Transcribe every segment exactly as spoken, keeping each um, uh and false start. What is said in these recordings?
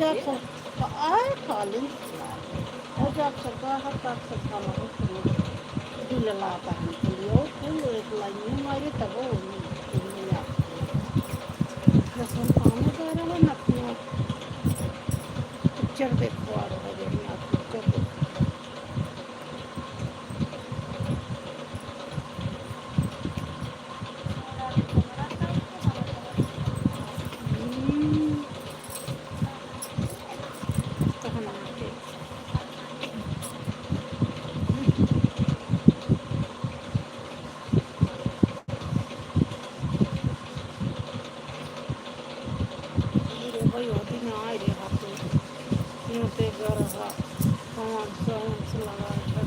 जब सब आए काली, और जब सब बाहर तब सब हम लोग बिलला पहन के लिए, और फूल एक लाइन में मारे तब वो नहीं, नहीं आते। बस हम पानी पा रहे हैं ना, अपने पिक्चर देखवा रहे हैं, जब ना पिक्चर देखवा। अरे भाई, वो दिन आए रे हाथों। यूं ते गरहा, पाँच सौ, उनसे लगा कर।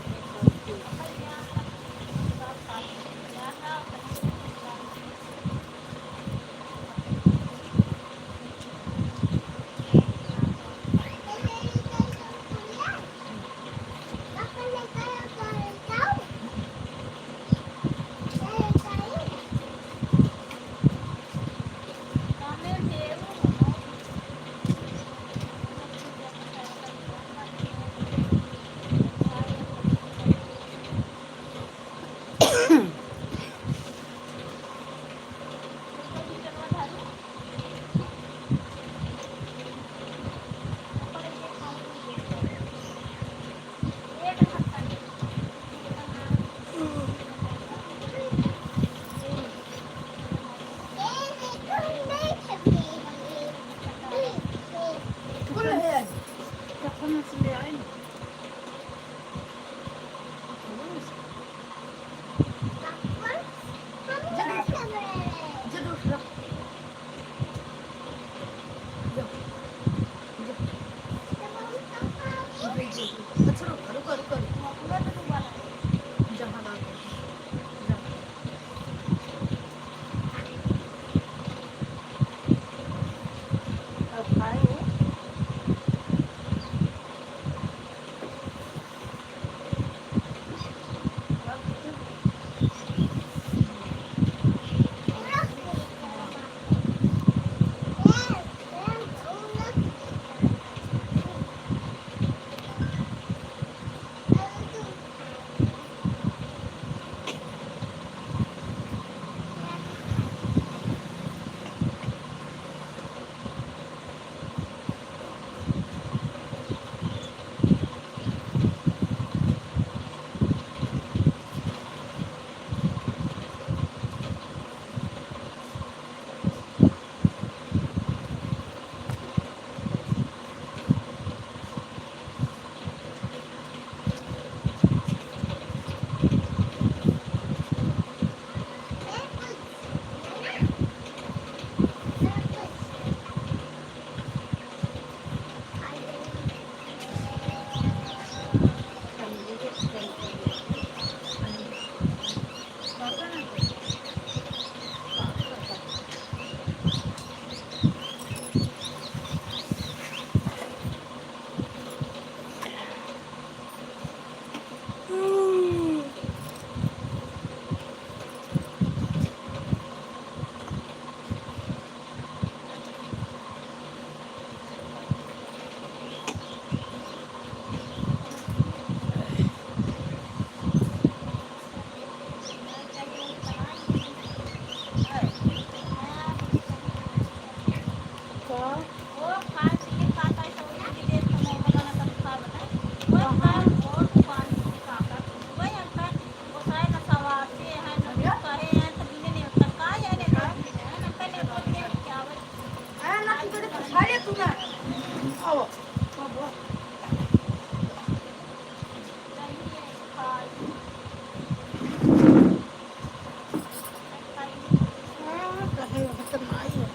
हाँ, कहे वह तो नाई है।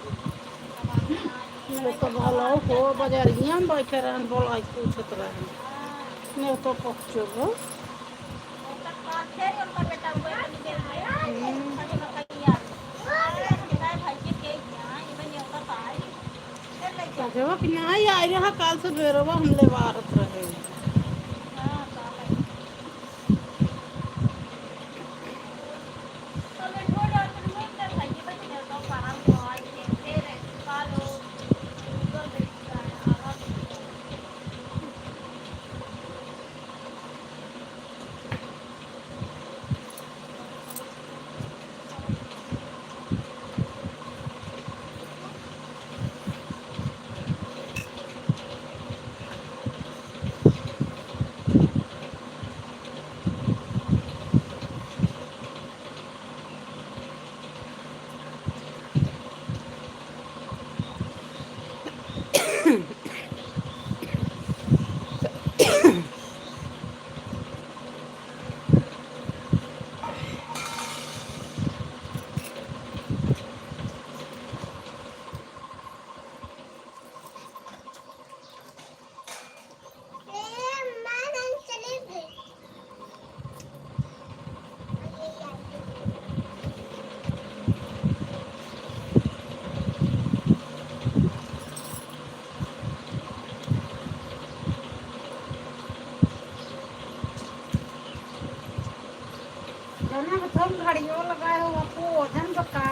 वो तो भला हो बजरिया में बैठे रहन, बोलाई पूछत रहन। नहीं तो पहुँचो वो। हम्म। अजवा कि नाई आई रहा, काल से बेरवा हम लेवारत रहे। ना, हम घड़ियो लगाए हो, आपको वजन बता।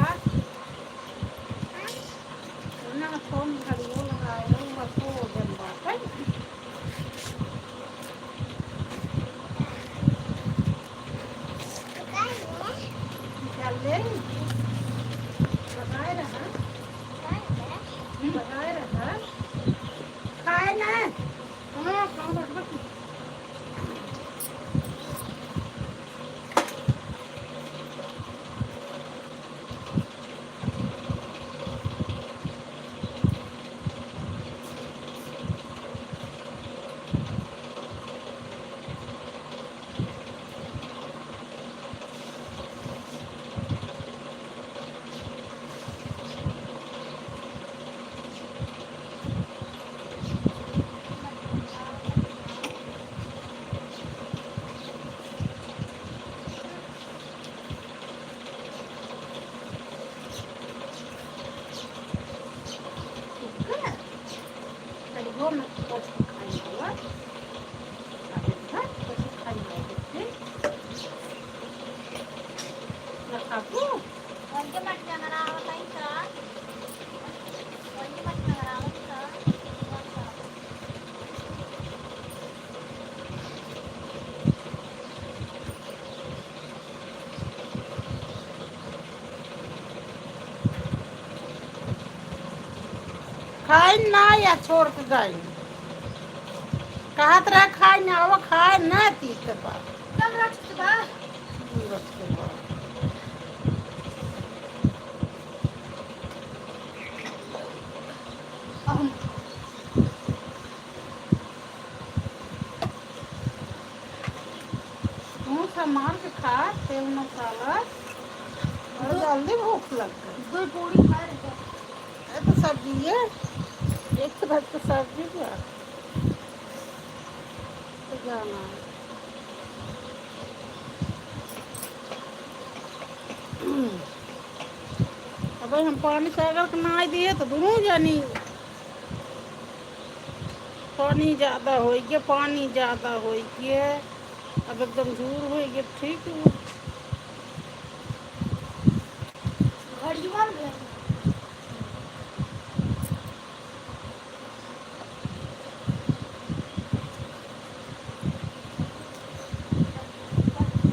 ना, हम घड़ियो लगाए हो, आपको वजन बाटे। निकाल ले। लगाए रहा। हम्म, लगाए रहा। खाए ना। हाँ, खाओ, रख, रख। ठीक है? तनिको मत कुछ खाई हुआ। अब इतना कुछ खाई हुआ, ठीक? ना खाबू? घर के मटका में ना आवत है का? घर के मटका में ना आवत का? खाइन ना या छोड़ के गइन। कहत रहे खाइन, आवा खाइन ना तीत बा। कम रख के बा। कम रख के बा। अहम। मुँह संभाल के खा, तेल मसाला, और जल्दी भूख लग गई। दो पूरी खा रहे हैं। ये तो सब्जी है, एक तो भात तो सब्जी भी है। तो जाना है। अबे हम पानी सागर के नाई दिए तो दोनों जानी पानी ज्यादा होई के, पानी ज्यादा होई के, अब एकदम झूर होई के, ठीक है। घड़िया में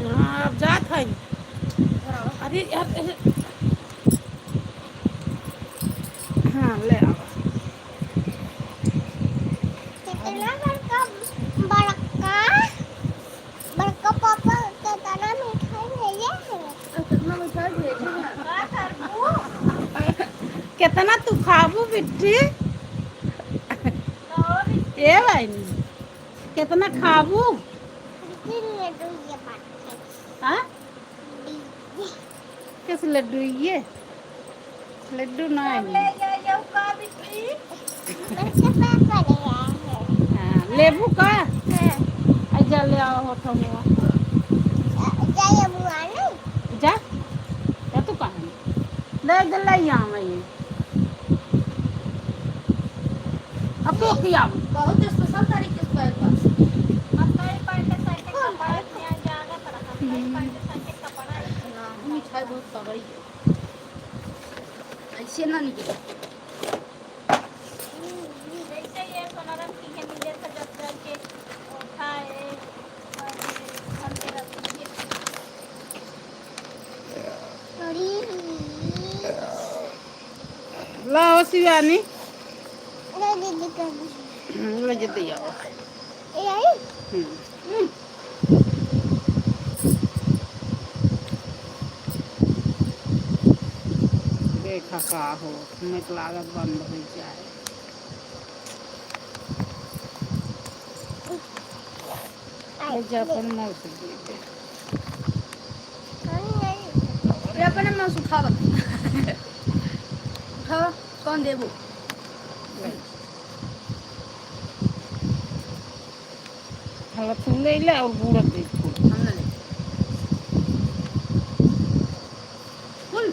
हाँ, अब जात है। अरे यार, अरे। हाँ, ले आओ। कितना बड़का, बड़का, बड़का पापा कितना मिठाई भेजे हैं। कितना मिठाई भेजे हैं? का करबू? कितना तू खाबू बिट्टी? ए बहिनी, कितना खाबू? तीन लड्डू ये बात है। हाँ? दीदी। किस लड्डू ये? लड्डू ना है। ले जाओ का बिट्टी? बस पापा ले आए हैं। हाँ, लेबू का? हाँ। आई जा ले आओ होठो मुआ। जा, जा ये मुआ नहीं। जा। जा तू कहाँ? ले, ले, ले यहाँ मैं ये। अब तो किया। बहुत special तरीके से पैर पर। अब कई पैंट शर्ट के कपड़ा इतना ज्यादा तरह का, कई पैंट शर्ट के कपड़ा इतना। ना, हम मिठाई बहुत पकड़ी है। ऐसे ना निकले। जैसे ये सोनाराम की है, मिले तो जब जाके खाए, और हम तेरा ला हो शिवानी। ले दीदी कर दी। हम्म, ले जल्दी आओ। ए आई? हम्म। हम्म। देखा का हो, हमें लागत बंद हो जाए। ले जा अपन मौसी दे दे। ये अपने मौसी उठावा। उठावा, कौन देबो? हला तू ले ले और बूढ़ा दे फूल। हम ना ले। फूल?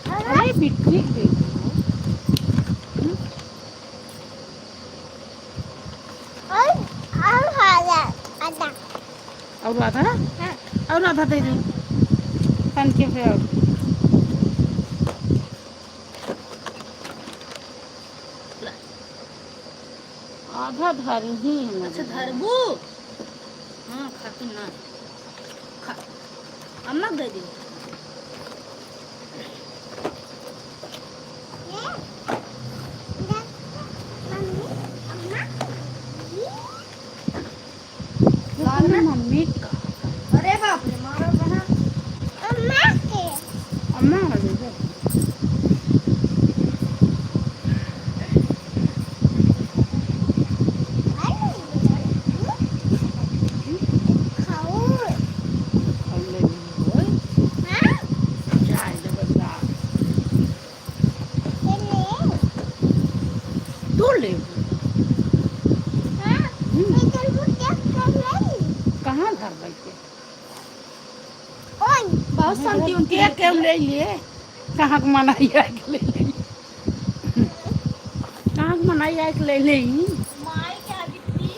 हाँ। अरे बिट्टी दे। हम्म? और, और खा ले, आधा। और आधा? हाँ। और आधा दे दे। तन के पे और। आधा धरी ही है। अच्छा, धरबू? हाँ, खाती ना। खा। अम्मा के दे दी। ये, मम्मी, अम्मा, ये। वो अपने मम्मी का। अरे बाप रे, मारो बना। अम्मा के। अम्मा आ गई है। खाओ। खाओ ले लो। हाँ? चाय जबरदस्त। ये ले। तू ले। हाँ, हम्म। ये तरबूज क्या कर रही? कहाँ धर बैठे? ओए। बहुत शांति उनकी के रहती केव है। ले लिए? कहाँ के मनाई आए के ले ले? कहाँ के मनाई आए के ले ले? माई के आगे थी।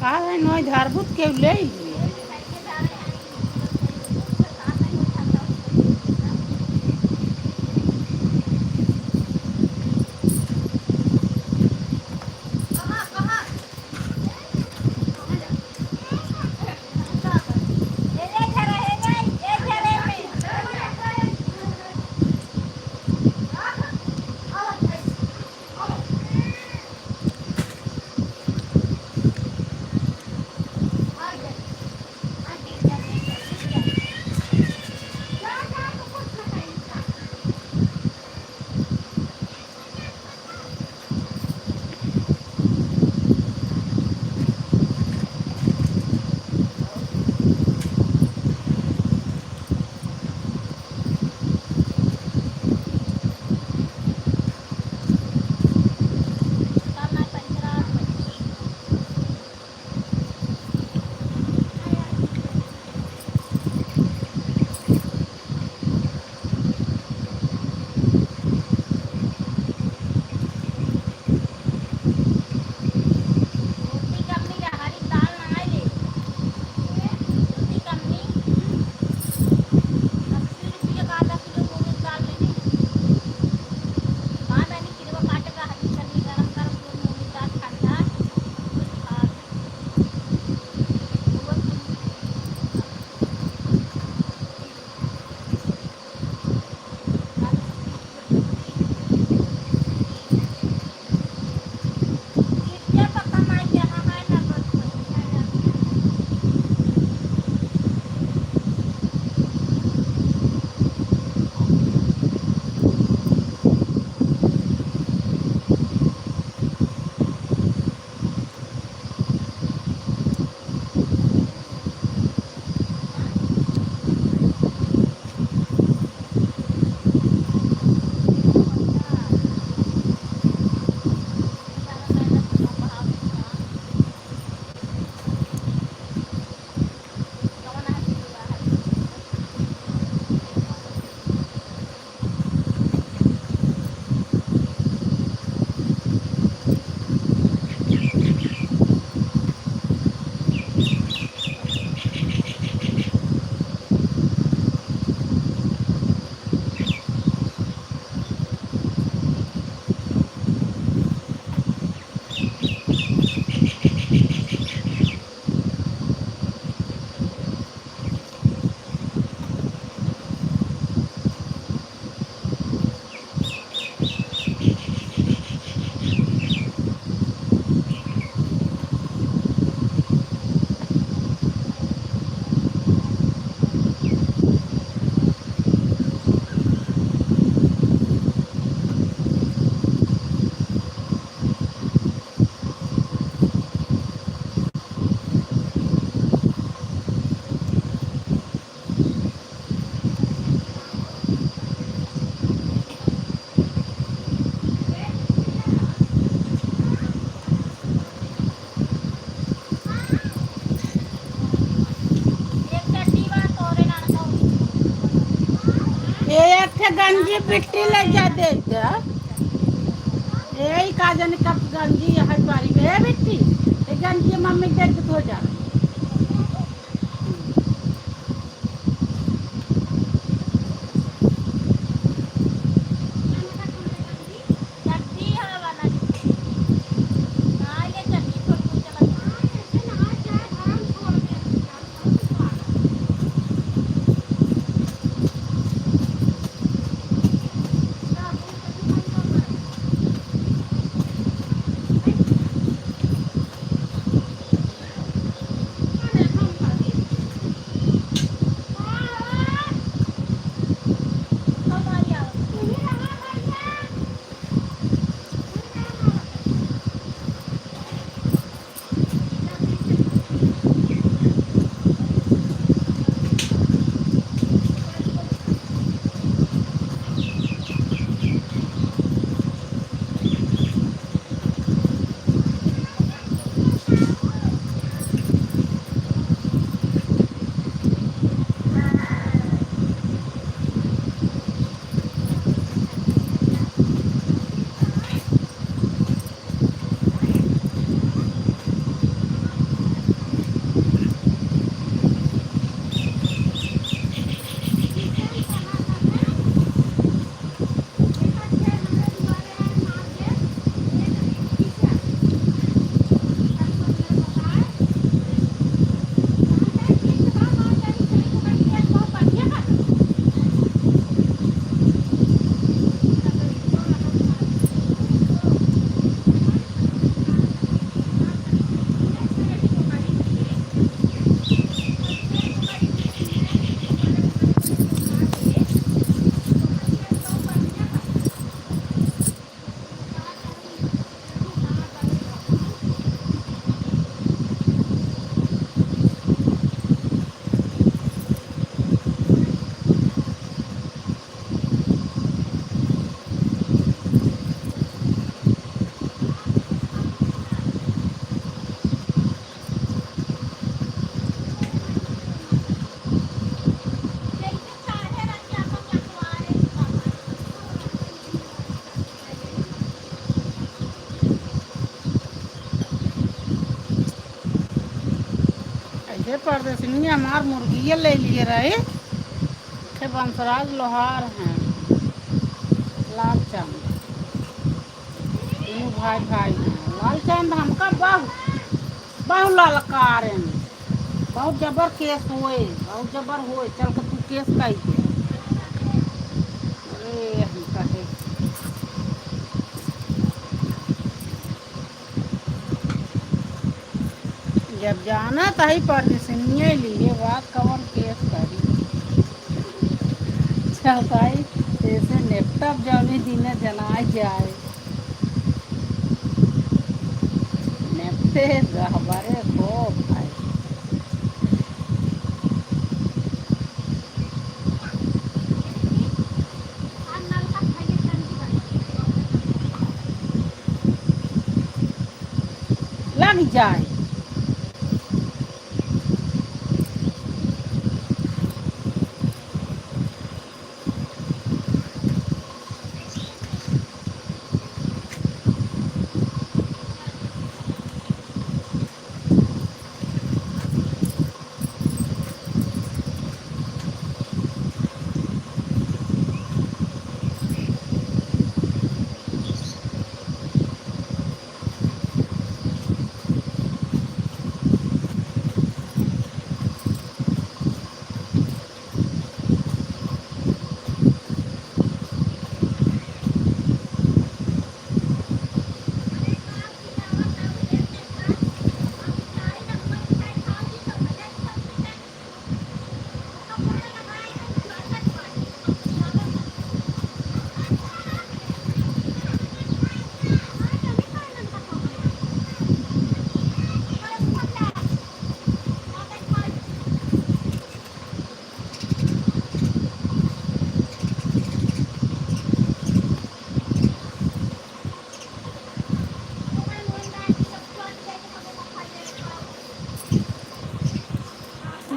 का है, नोई झारबूत के ले लिए। ये एक ठे गंजी पिट्टी ले जा दे दे। यही का जन कप गंजी है पारी बे बिट्टी, ए गंजी मम्मी देख के धो जा। ऐसे परदेसिनिया हमार मुर्गिया ले लिए रहे। थे बंसराज लोहार हैं, लालचंद, तीनों भाई भाई हैं। लालचंद हमका बहु, बहु ललकारेन, बहुत जबर केस होए, बहुत जबर होए, चल के तू केस कई दे। अरे हम कहे जब जानत हई परदेसिनिया लिए बात कवन केस करी। चौथाई ऐसे नेपटप जौनी दिने जनाई जाए। नेपटे गहबरे को भाई। लग जाए।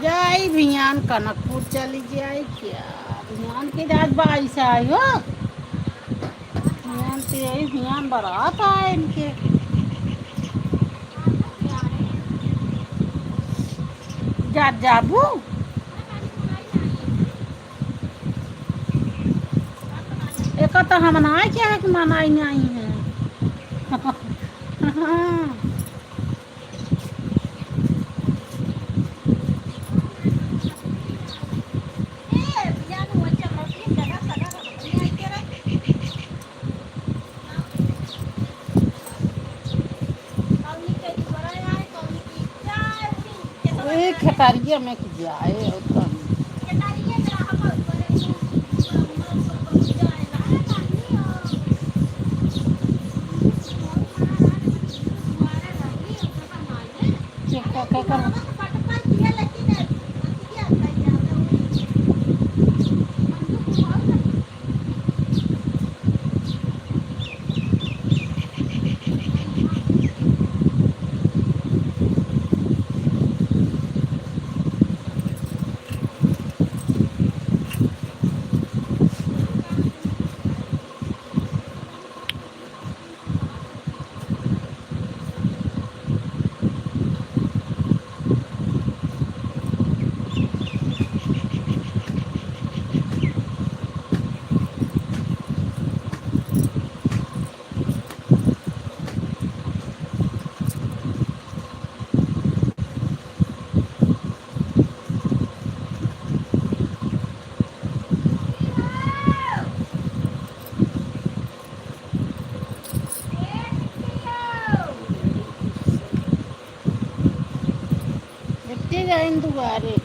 जाई भियान कनकपुर चली जाई क्या? भियान के रात बाईस आई हो। भियान के यही हियाँ बरात आए इनके। जा, जाबू? एका तो हम ना क्या है कि मनाई नहीं है। हाँ। ओए खेतरिया में कि जाए और कौन। चुप करके करो। एत्ते जाइन दुआरे।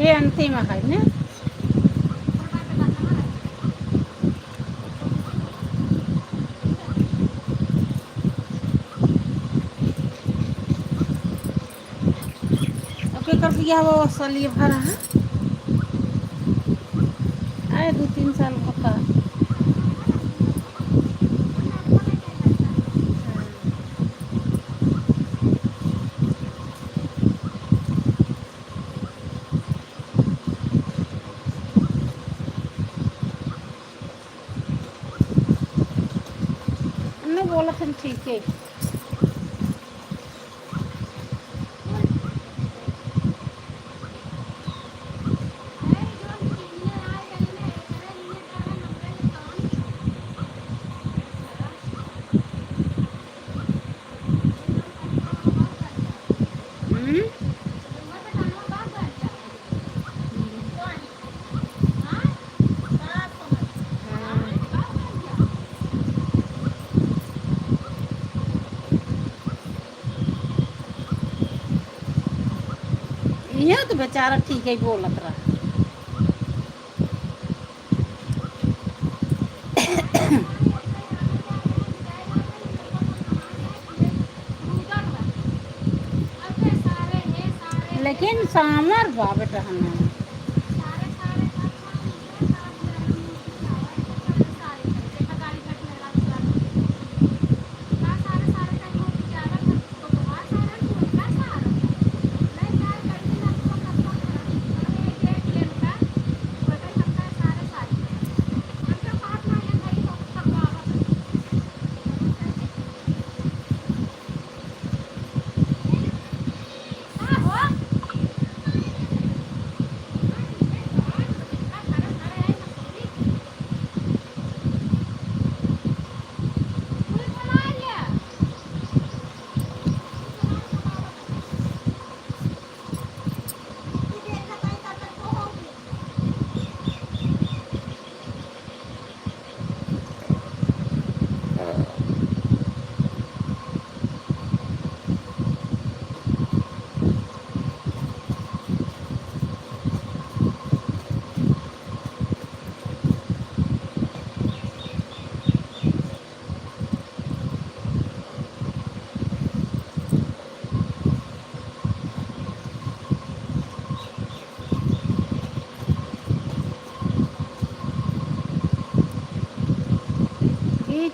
ये अंतिम है ना? ओके, कर दिया वो सलिए भरा है। आए दो तीन साल होता। हमने बोला था ठीक है। हम्म? इहे तो बेचारा ठीक है बोलत रहा। लेकिन सामर बा बेटा हमें।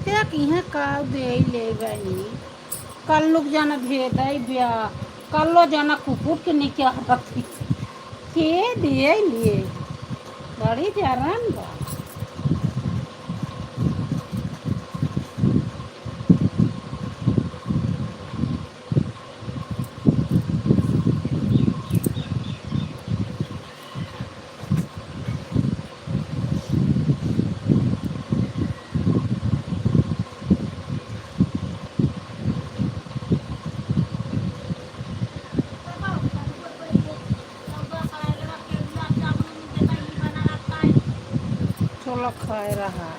देख, इहाँ का दे ले गई। कल्लुक जाना भेदई ब्या, कल्लो जाना कुकुर के निकाह बती। के दे लिए? बड़ी जरन बा। छोला खाए रहा।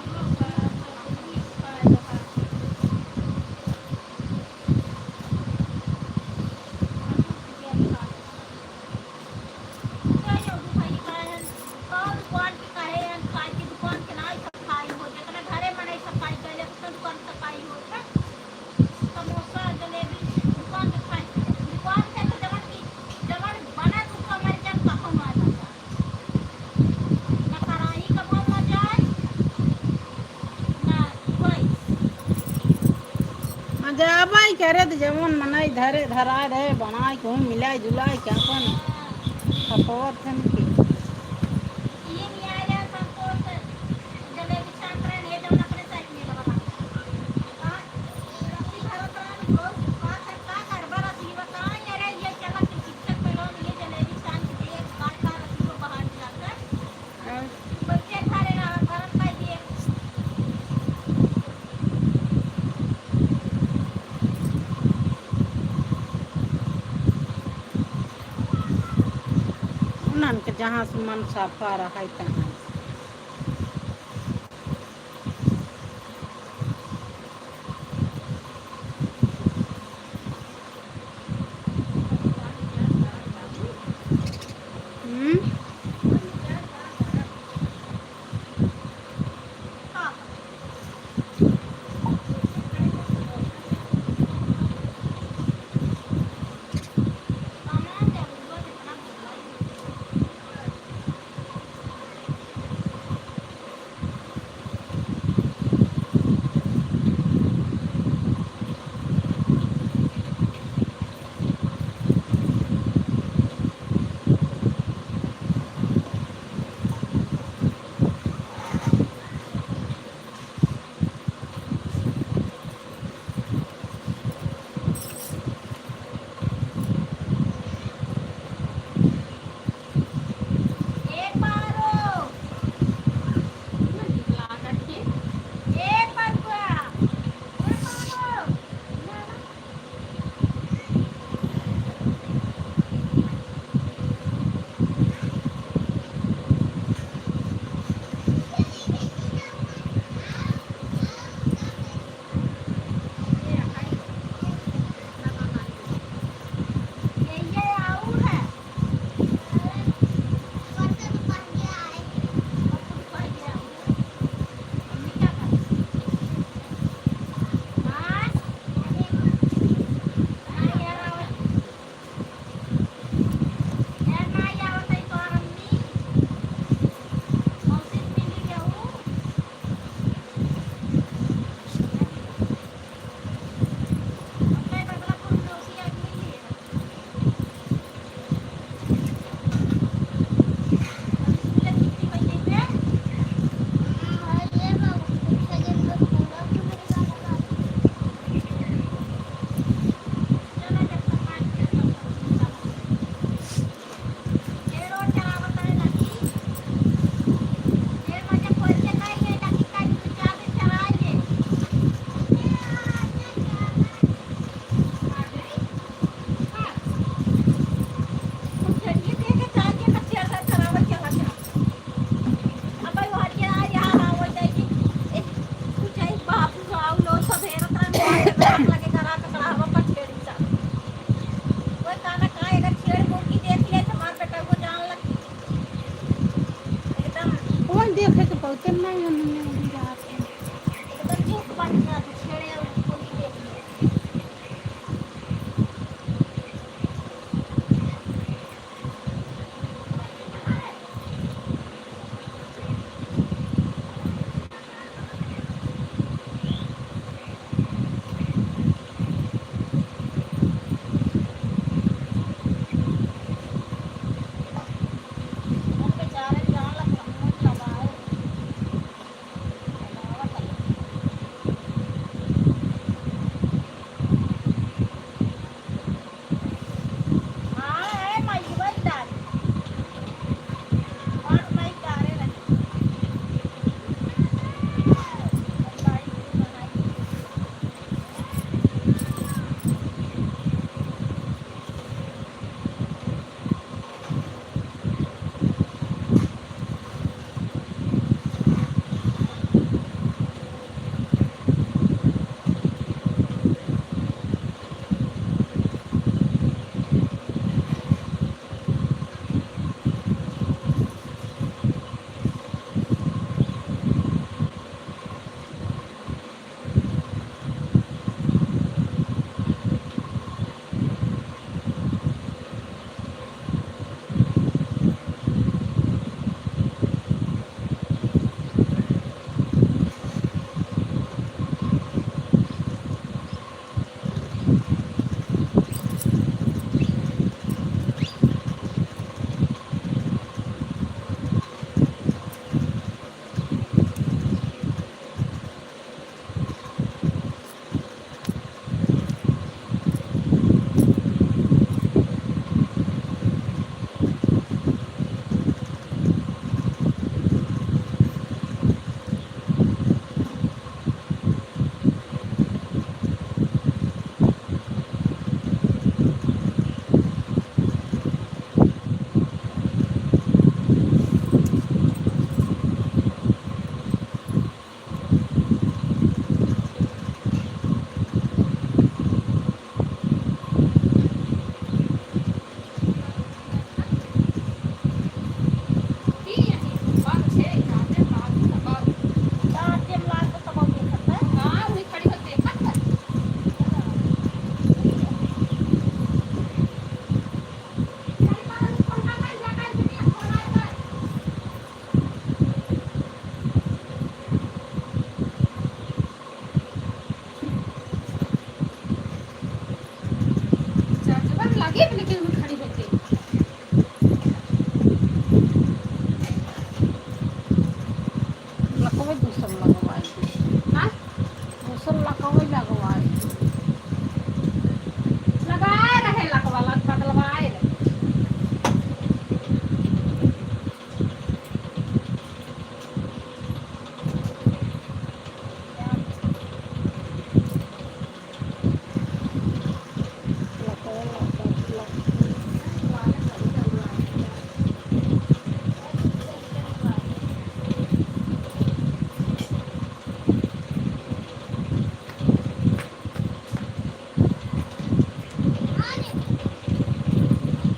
समोसा, जलेबी, दुकान के खाए, दुकान से तो जवन की, जवन बना तू कमर जब कहो ना जाता। ना कढ़ाई कबो ना जाए, ना कोई। हाँ, जाबा ही करे तो जवन मनई धरे धराए रहे, बनाए के, मिलाए जुलाए के अपन खपवत हन के। ये नहीं आए रहे संतोष, जलेबी छान रहे, ये जवन अपने साइड में लगा। हाँ। उन्हन के जहाँ से मन साफा रहे तहाँ। हम्म?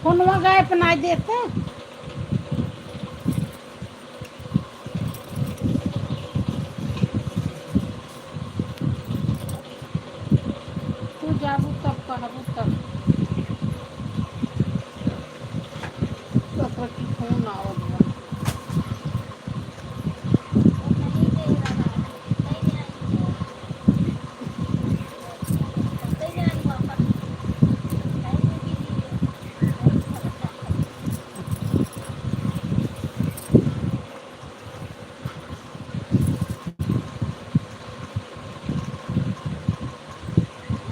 फोनवा गायब ना देते। तू जाबू तब कहबू तब। तब की फोन आवत बा।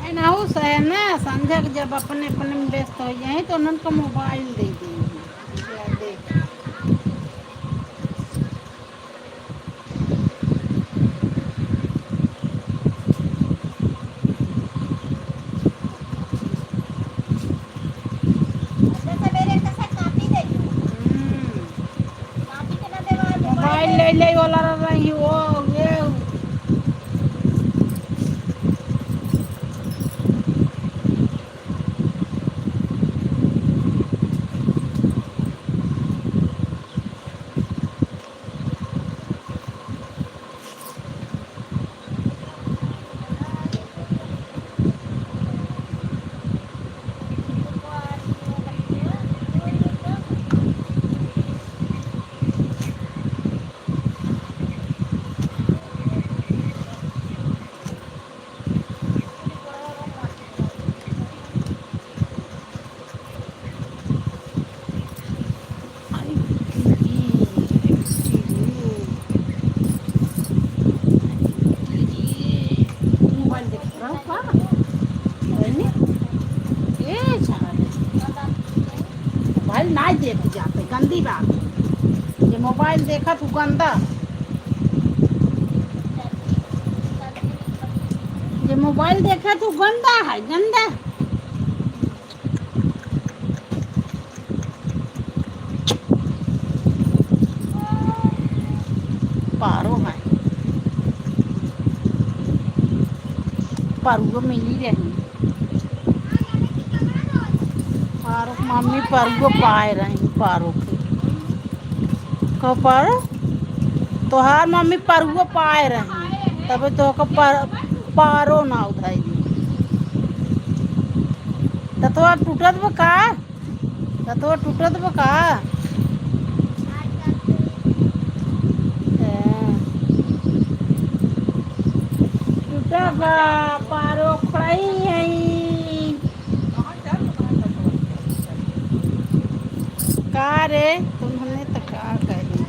एनहू से है ना, संझा के जब अपने अपने में व्यस्त हो जाए तो उन्हन का मोबाइल दे दी। अच्छा, सवेरे का सा कॉपी दे दो। हम्म। कॉपी के ना देवा, मोबाइल ले ले वाला रही वो, ये। मोबाइल देख रहा का? बहनी? ए, चाहत। मोबाइल ना देख जाते, गंदी बात है। जे मोबाइल देखत हूँ गंदा। जे मोबाइल देखत हूँ गंदा है, गंदा। पारो है, पारुओ मिली रही। पारो मम्मी पारुओ पाए रही, पारो के। कहो पारो, तोहार मम्मी पारुओ पाए रही, तबे तो ओकर पार-, पारो ना उधाई दी। त तोहार टूटत बा का? त तो टूटत बा का? ए, टूटत बा, पारो खड़ाई है। का रे, तुमने तो का कही?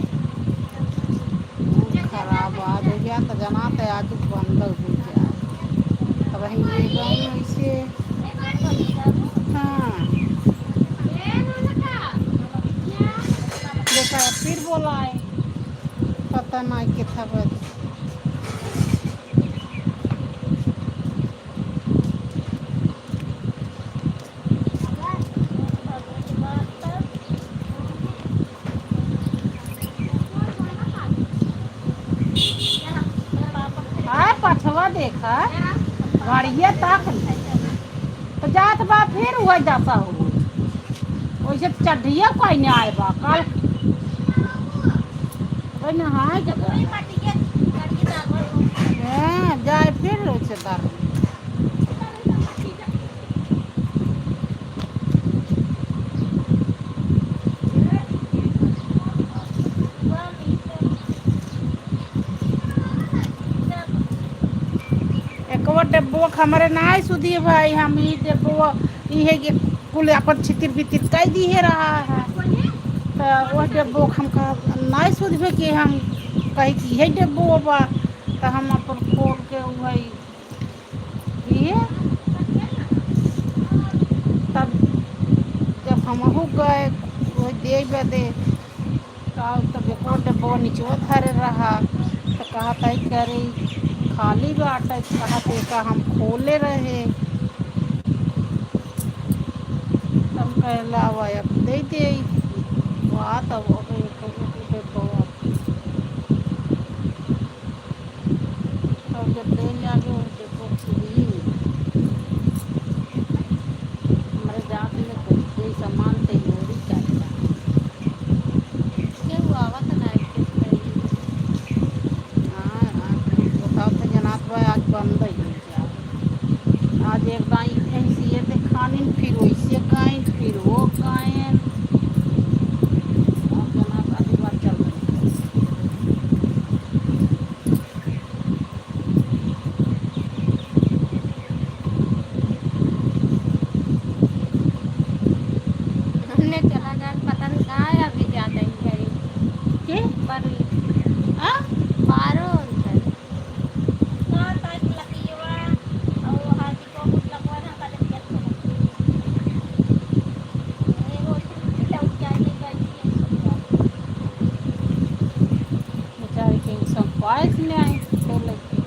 मूड खराब आज हो गया, तो जना तो आज बंद हो गया। अब हम ये गाँव में ऐसे, हाँ। देखा, फिर बोला है, पता नहीं कितना बजे। आ, पछवा देखा, गाड़िया ताक ले। तो जात बा फिर वही दशा हो गई। वैसे तो चड्ढिया कोई नहीं आए बा, काल अबे नहाए के बा। हाँ, जाए फिर वैसे तार। एकवा डेब्बो हमरे नाय सुधी भाई, हम ई डेब्बो इहे के कुल अपन छितिर बितिर कई दिहे रहा है। त वह डेब्बो हमका नाय सुधबे कि हम कही कि इहे डेब्बो बा, त हम अपन खोल के उहे दिए। तब जब हमहू गए, वही दे बदे, का तब एको डेब्बो निचवा धरे रहा, तो कहत है कि अरे, खाली बाटे, कहत है का हम खोले रहे। तब कहला, "अब, अब दे दे।" वाह, तब अब एक, एक डेब्बो और जब ले जाके उनके को खुली, हमरे जात में कोई, कोई सामान ते अगर पता नहीं कहाँ है, अभी जाते ही घरे। के? पर आ? पारो उनकर। कहाँ तक लगियवा, और हाथ को कुछ लगवा ना, कल दिया तो। ये वो चुप जाओ, क्या ये कर दिए। बेचारी के संग ख्वाहिश में आई, तो लगी।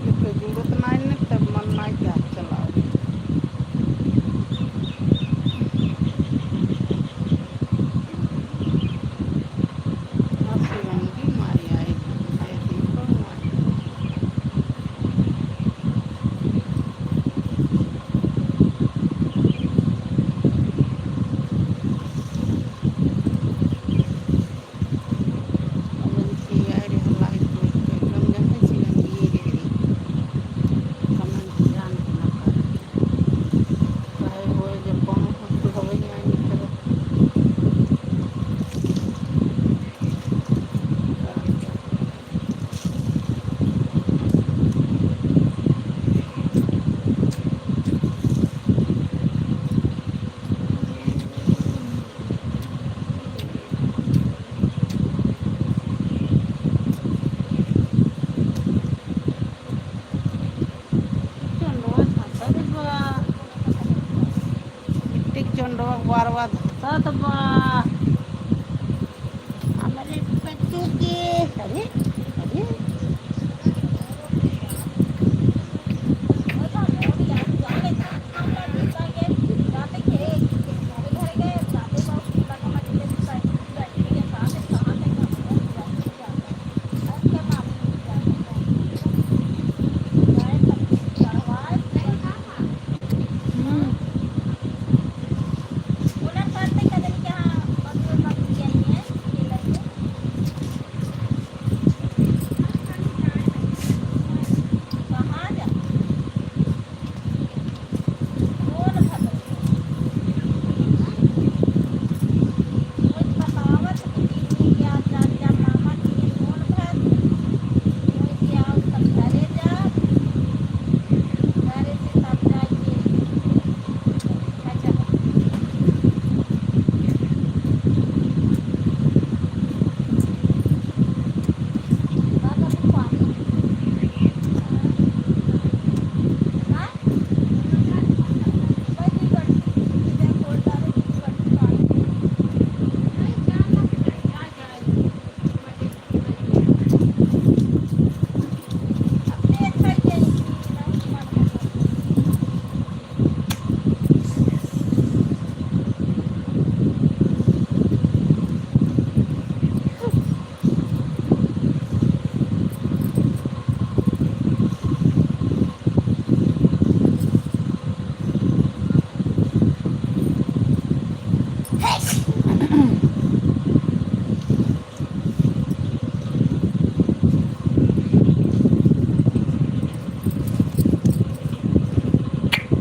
एके जरूरत नाई ने, तब मन नाई के हाथ चलाओ। आ शिवंगी माई आई, आई देखो माई। चंडवा धसत बा। टिक चंडवा बारवा धसत बा। हमरे बच्चों के, अरे, अरे।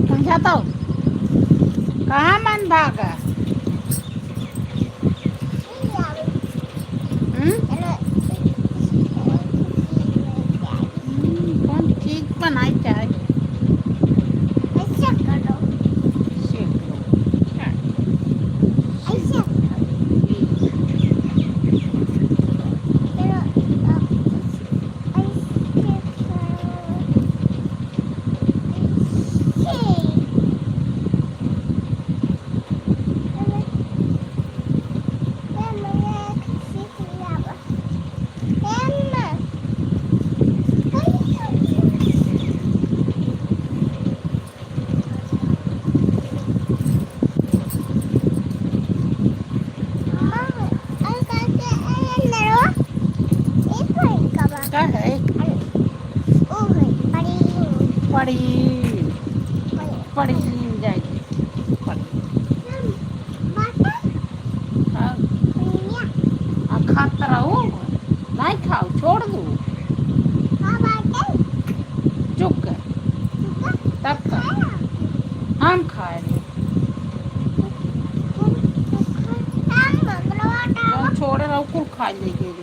समझा तो? कहाँ मन भागा? हम्म? हम्म, कौन चीज बनाई चाहे? ऐसा करो। सेक लो। हाँ। ऐसा करो। ऐसा करो। ऐसे। का है? पड़ी। पड़ी। पड़ी जाएगी। पड़ी। हाँ। आ खात रहो, नहीं खाओ, छोड़ दो। चुप कर। तब कर। हम खाए ले। जौन छोड़े रहो, कुल खा लेंगे।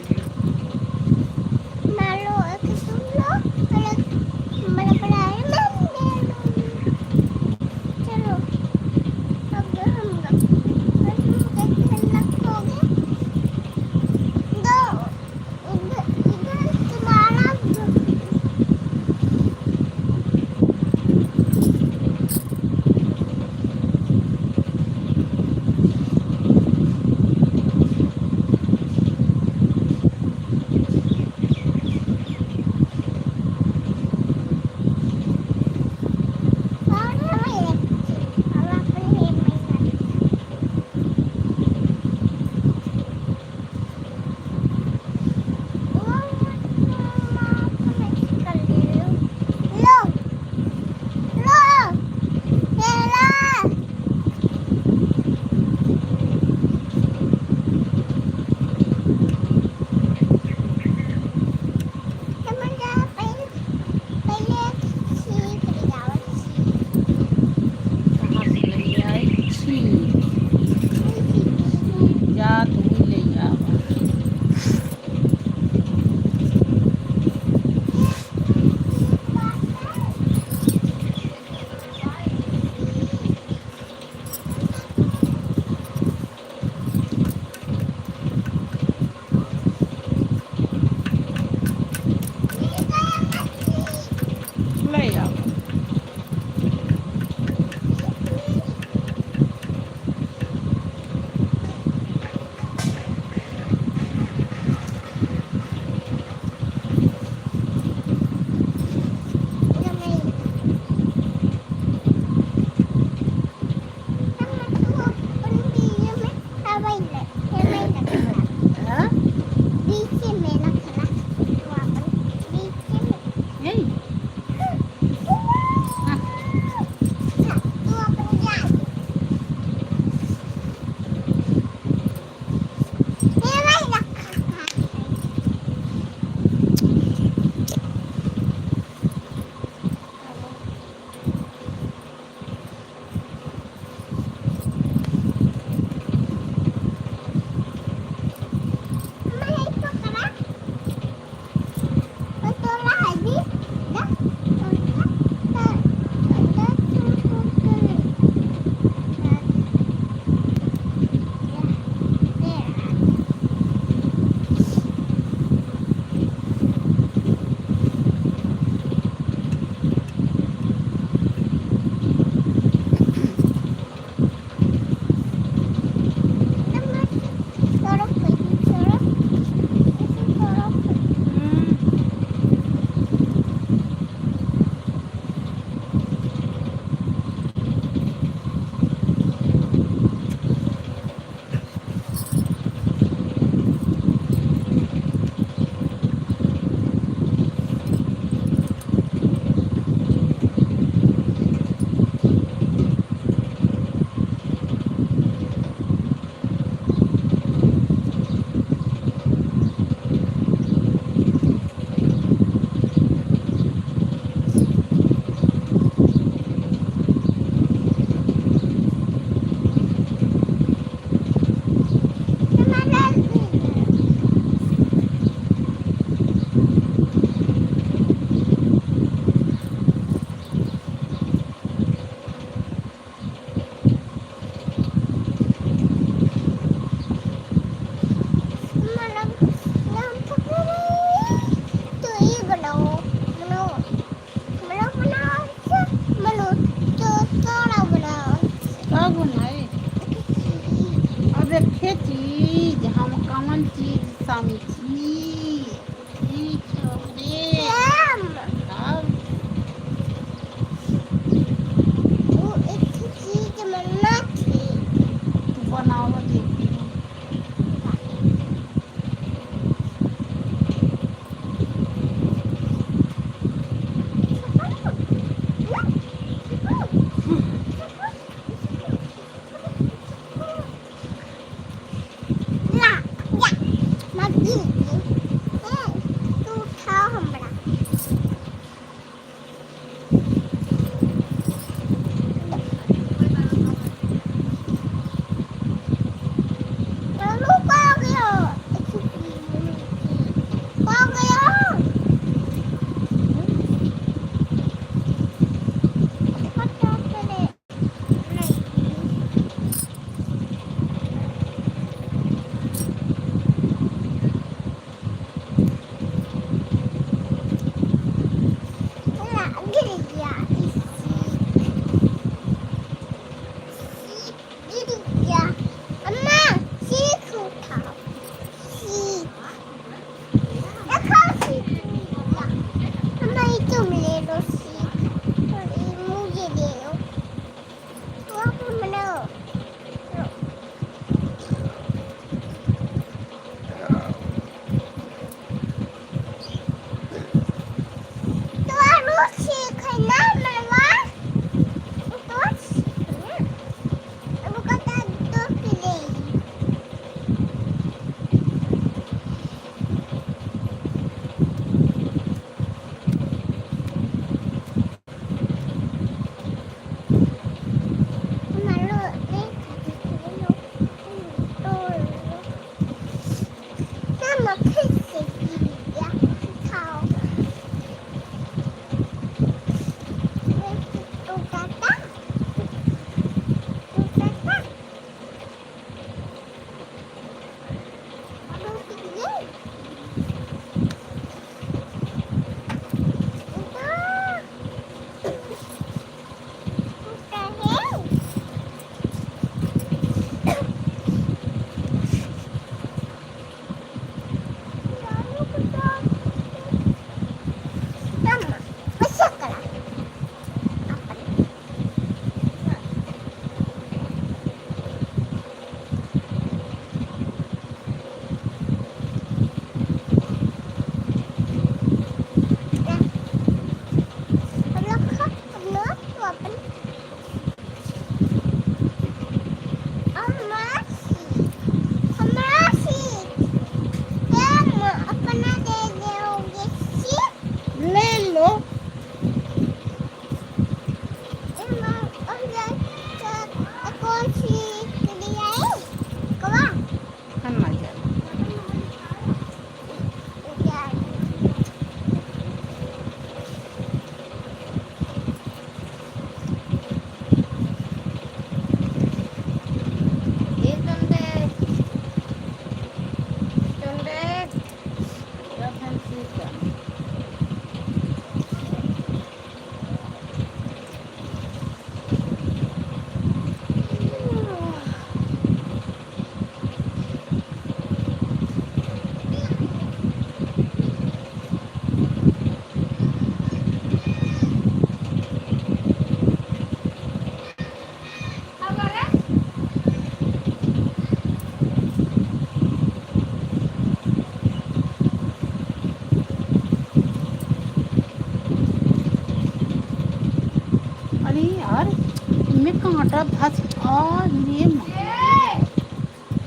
में कांटा धस, आ, ये माँ।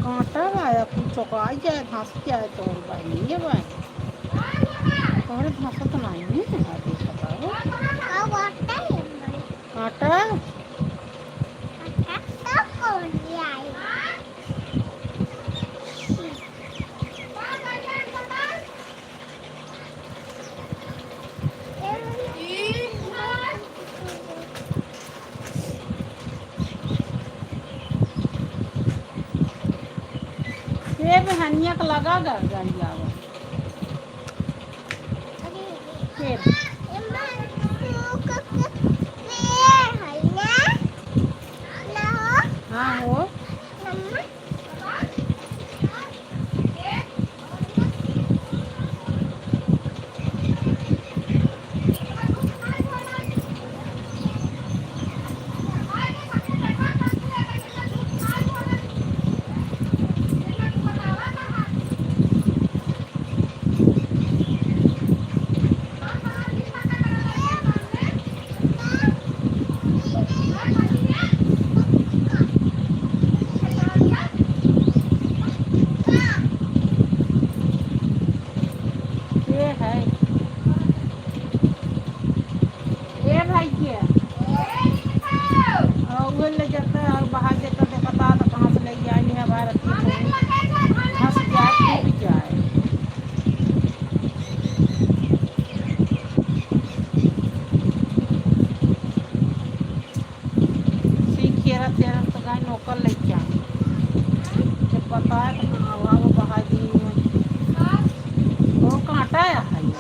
कांटा आया, कुछ चौंकाई जाए, धस जाए, तो बहिनी ये बहिनी। तोहरे धसत नहीं है, अभी बताओ। कांटा? ये भी हनिया के लगा ग-, गलियावा। ये। हाँ हो। ये है। ए भाई के। और वो ले जाता है और बाहर जाता, देखता तो कहाँ से ले आई है, भारत की फंस जाए, टूट जाए। सीख के रख, तेरा तो गाय नौकर लेके आए। जब बताए तो हाँ, वहाँ वो बहा दी। वो कांटा है भाई।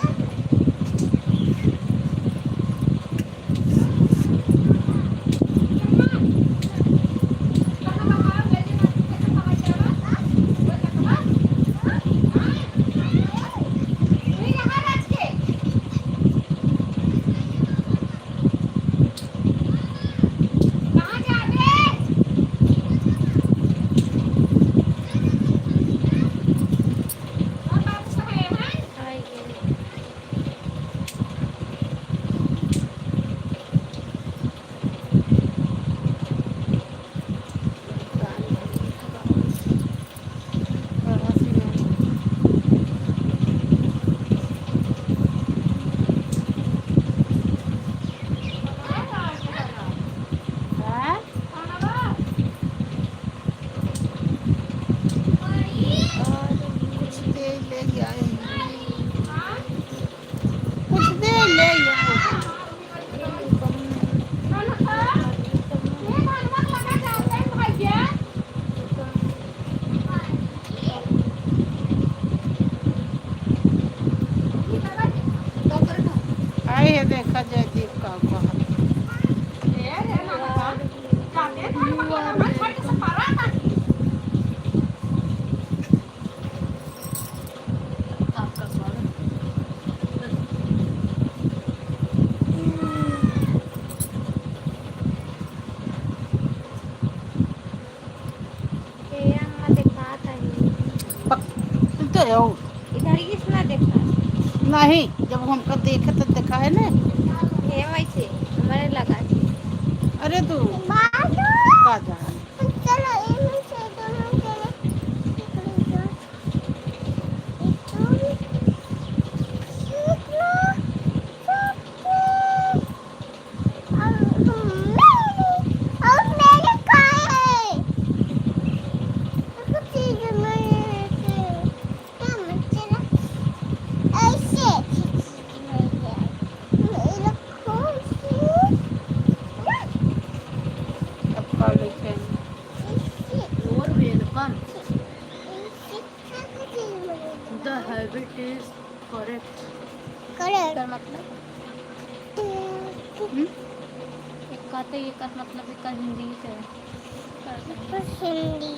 कुछ देर ले जाए। आए है, देखा जाए, देख का हुआ है। आपका स्वागत। ए अम्मा, देखात है। पक-, तू तो हो। इधर ही इसना देखा। नहीं, जब हमका देखे तो देखा है ना। हे वैसे, हमारे लगा। अरे तू। बाजू। का जा? चलो, इनमें से दोनों जने निकल जाओ। एक तो भी सीख लो, सबके। और मैंने, और मैंने खाए हैं। कुछ चीज़ मैंने ऐसे, क्या मत चला, ऐसे। ये रखो इसे। अब खा लेते हैं। You're welcome. The habit is correct. Correct. एकर मतलब? हम्म? एक कहते, एकर मतलब, एकर हिंदी से। एकर हिंदी।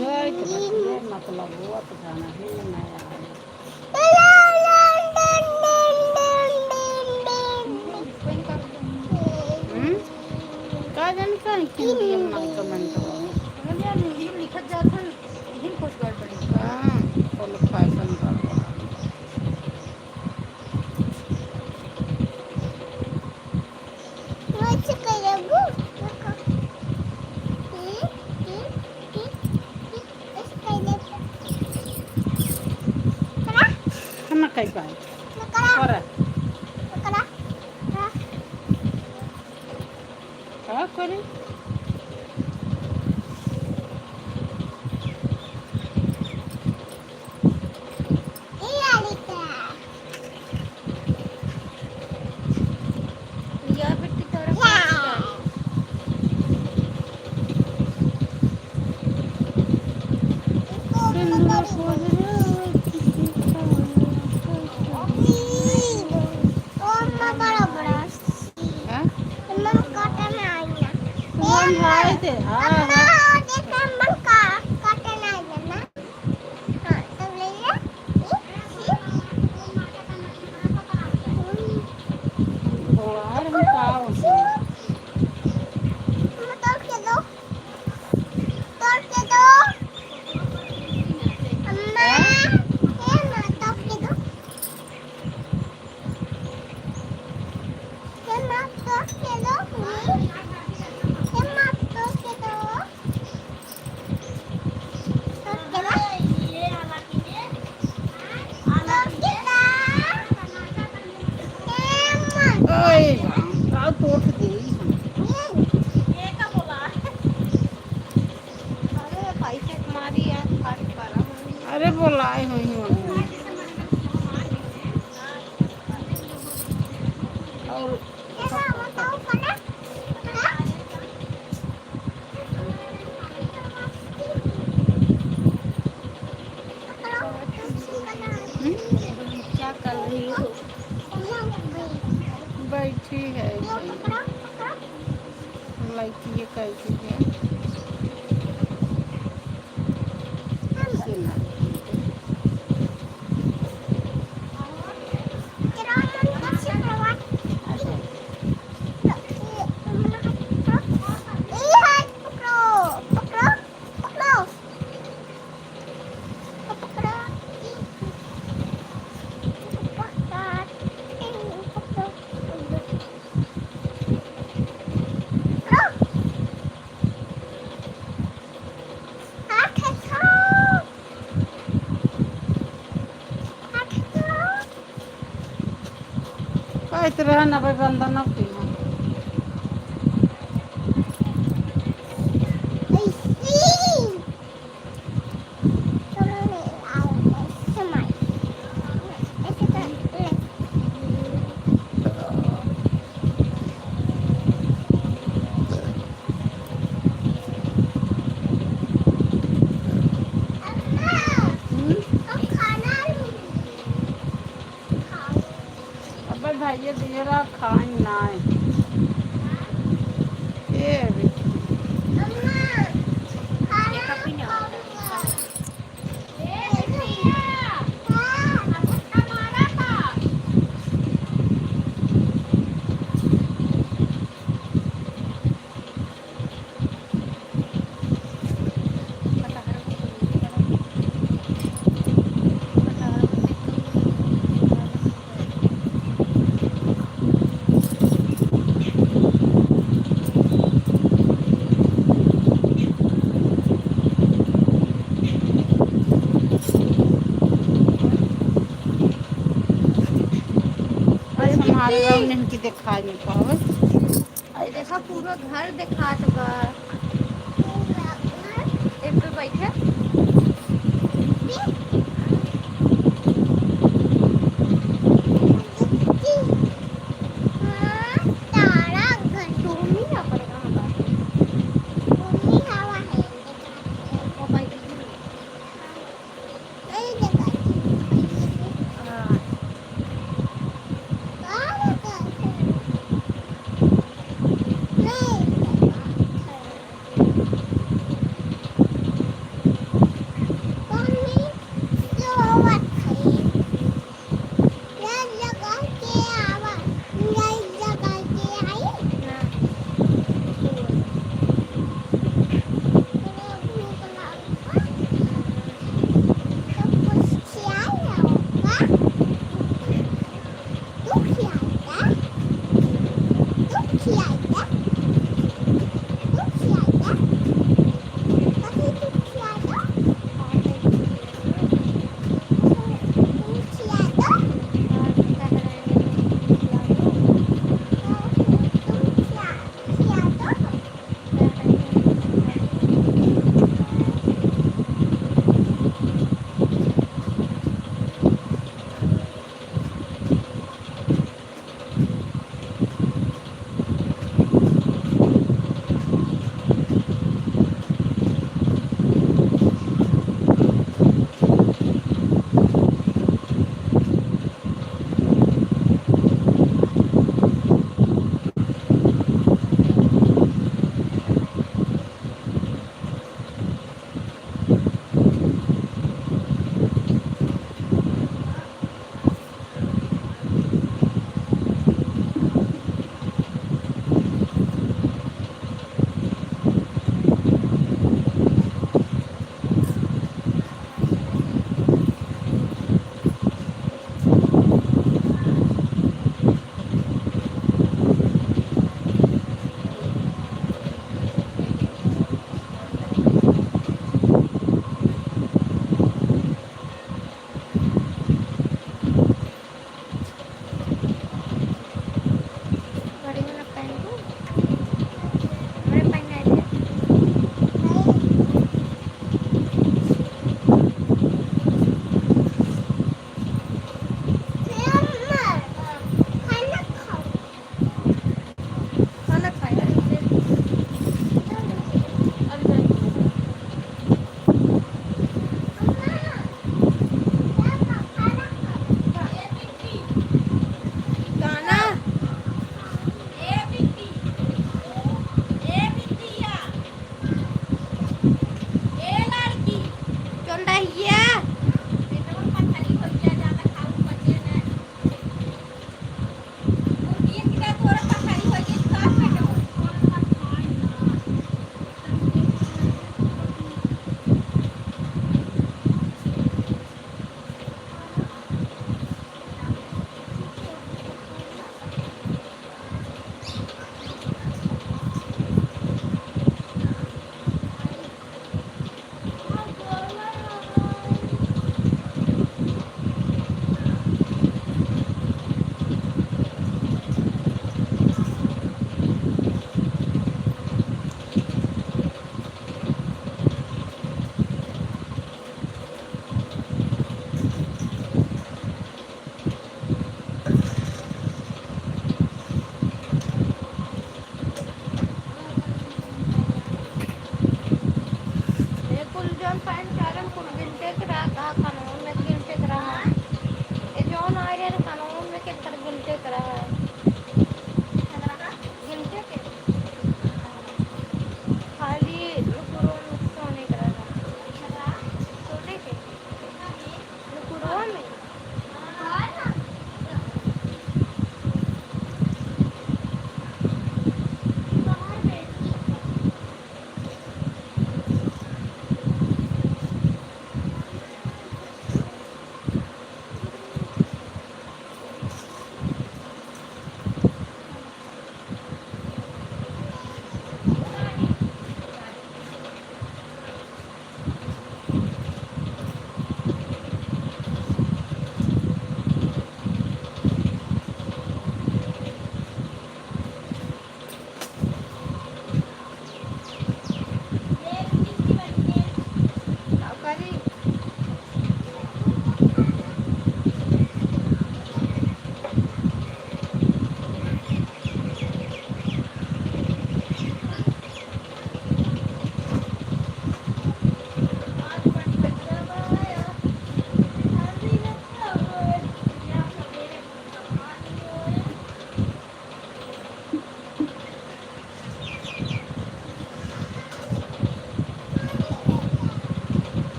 यही तो बतिया मतलब हुआ तो जाना ही नहीं आया। हम्म? का जाने का है हिंदी में नाम comment हुआ। समझ यार, हिंदी में लिखत जात है, यही कुछ गड़बड़ी। हाँ, कोनो fashion गड़बड़। पाए। और का करे? हाँ? ओए राम, का तोड़ दे। अरे बोलाए होई। और हम्म? क्या कर रही हो? बैठी है। लड़की ये कर रही है। कहत रहे ना भाई, बंधन अब की ना। अबे भाई, ये दियरा खान नाय। ये अभी। अरे हमारे गाँव में इनकी दिखाई नहीं पावे। अरे देखा, पूरा घर देखात बा। एक पे बैठे।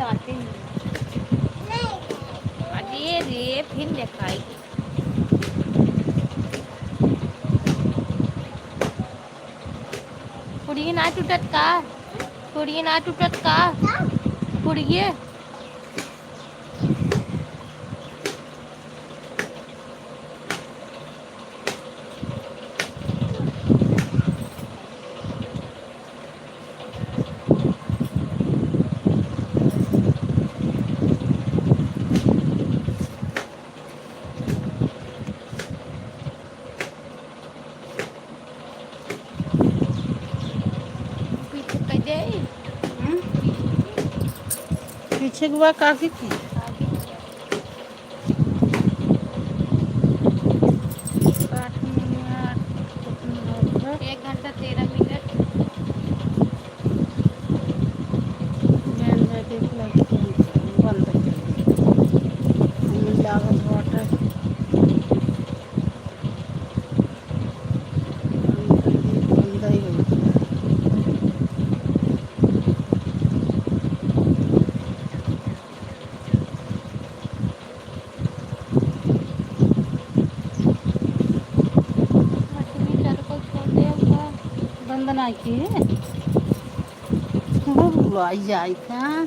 आते हैं। अरे रे, फिर देखाई। पुड़िये ना टूटत का? पुड़िये ना टूटत का? पुड़िये। पीछे क जाई। हम्म? पीछे के बा काकी की। आठ मिनट, कितना होता? एक घंटा तेरह मिनट। बहन भाई देख लो, बंद कर दे। हमें लागत बाटे। बंद ना किए, वो बुलाई जाए था।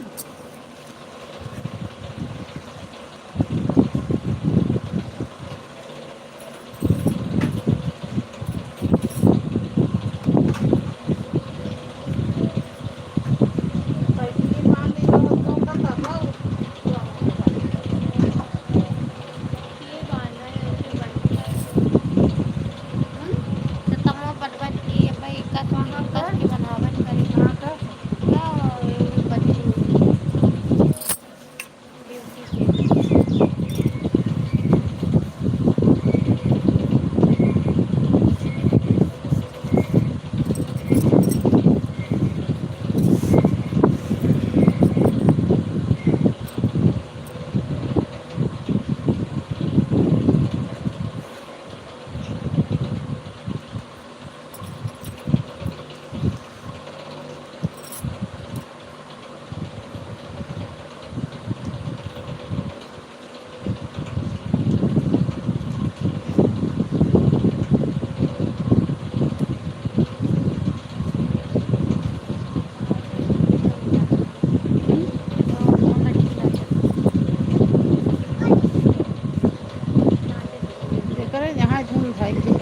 एकरे यहाँ झूम भाई जी।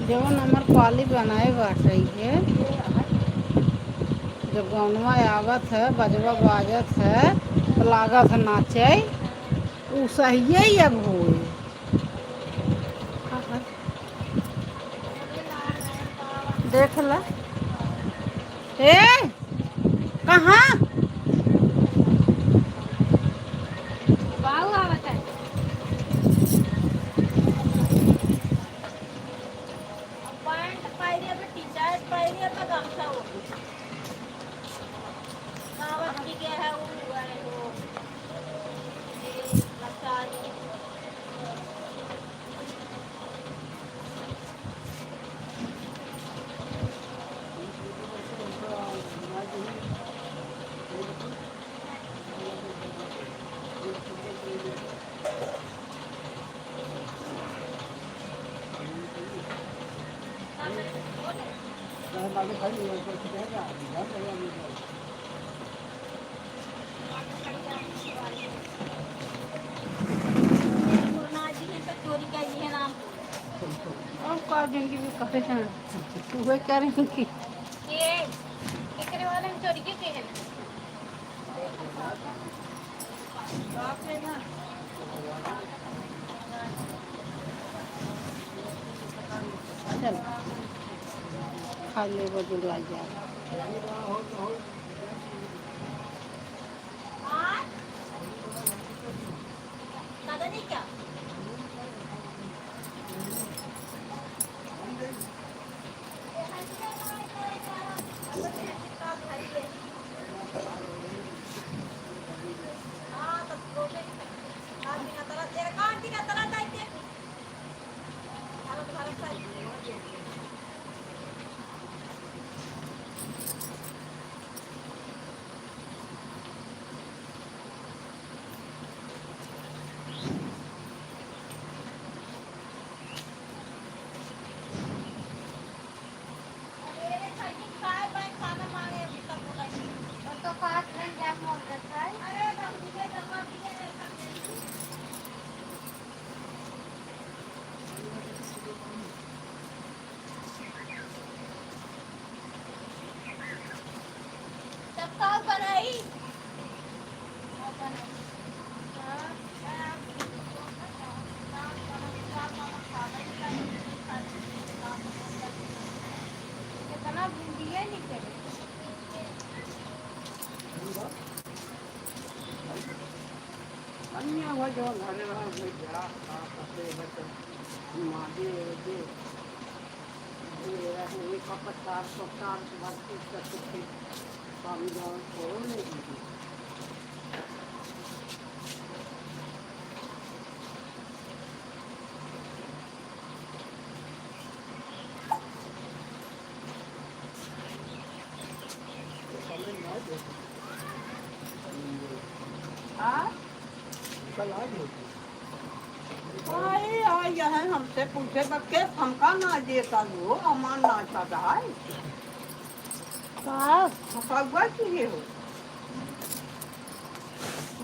जवन हमर पाली बनाए बाटे इहे, जब गौनवा आवत है, बजवा बाजत है, तो लागत है नाचे, उ सहिए अब होए। देख ला। ए, कहाँ? बाऊ आवत है। पैंट पहिरे, अब टी-शर्ट पहिरे, अब गमछा ओढ़े। सावन की के है, उ है, वो। ये लचारी। और का जिंदगी में करे हैं, वही करें कि के, केकरे वाले में चोरी के, के है? चल, खा ले, वो जुड़वा जा। कितना भिंडिये निकले। अन्य वो जो घर में हो गया, आप अपने बच्चे मांगे, ये, ये, ये कपड़ा, चार सौ, चार सौ बत्तीस का कुछ काम जाओ, छोड़ो नहीं दीजिए। हाँ? आई, आई, यह हमसे पूछे तो केस हमका ना देता हो, हमार ना चाहता है। का? फंसावा किए हो?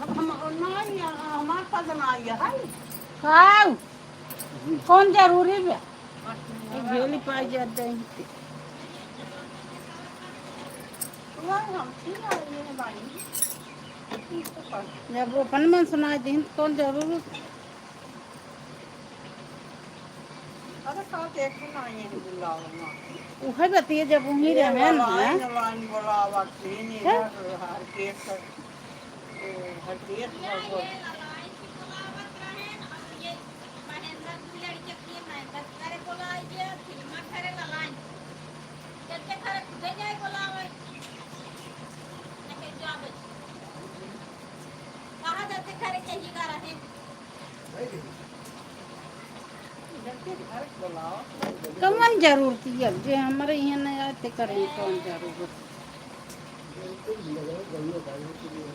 अब हम, ना, यहाँ हमार साथ ना आइए, है? का? कौन जरूरी बा? ई भेली पाई जात जाई। जब वो अपन मन सुनाई दिन, तो कौन जरूरी? अरे, साथ एक ही ना ये बुलाओ ना। उहे बतिये जब वहीं ये रहे ना। लाइन, लाइन बुलावा, तीन हैं? इधर, हर केस। कौन जरूरत है? अब जे हमरे यहाँ नहीं आए, ते करें कौन जरूरत?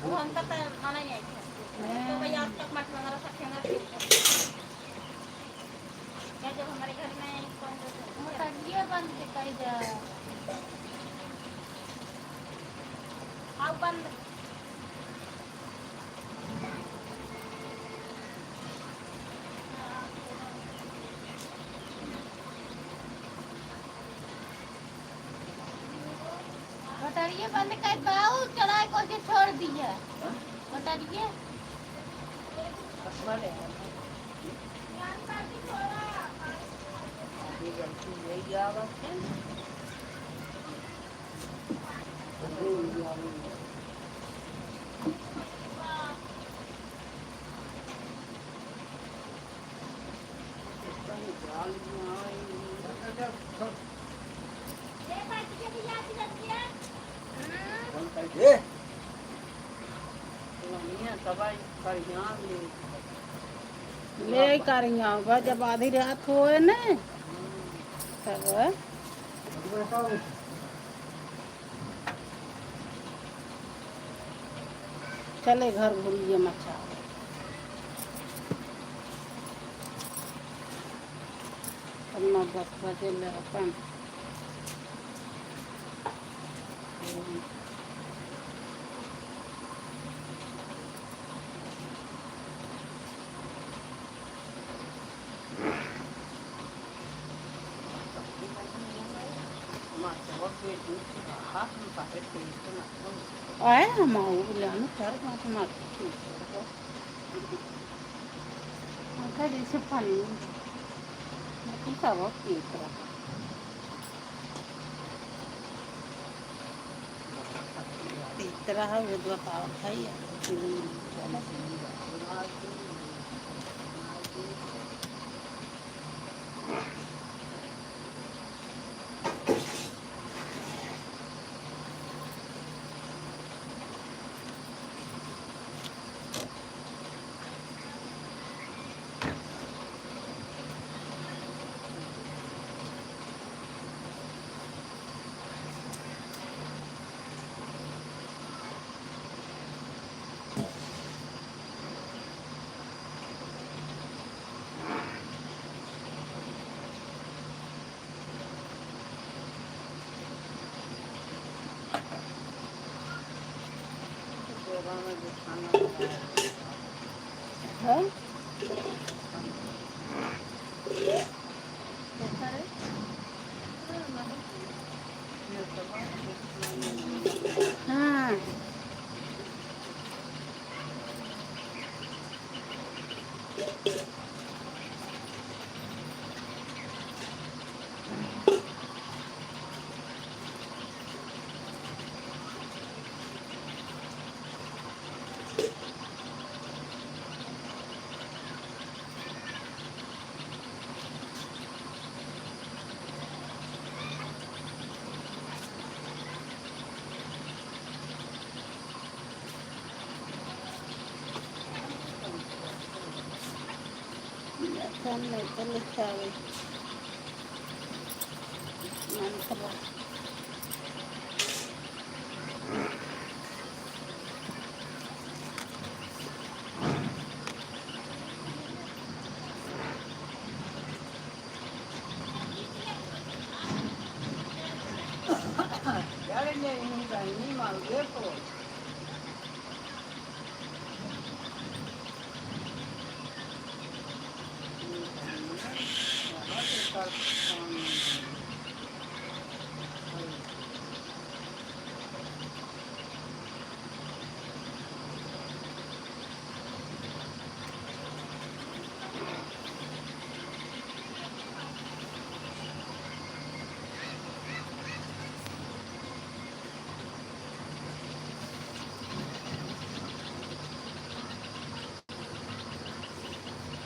वो हमका तो आना ही नहीं था। हाँ। तो भाई, आज तक मत मंगा, सब फेंगा फेंक दो। क्या जब हमारे घर में कौन जरूरत है? मोटरिया बंद के कही जा। आओ बंद। मोटरिया बंद कर बाऊ, चला को के छोड़ दिया। मोटरिया। ले करिया बा, जब आधी रात होए न, तब चले घर घूमिए मचा। अब नौ दस बजे ले अपन। आए हम आओ, ले आने चार पाँच मार। आखा जैसे पानी, लेकिन सब पीत रहा। पीत रहा, वो बताओ भाई। हाँ? हाँ। हम नहीं तो लिखा है मंत्र। यार, ये यूं कहीं नहीं मार, देखो।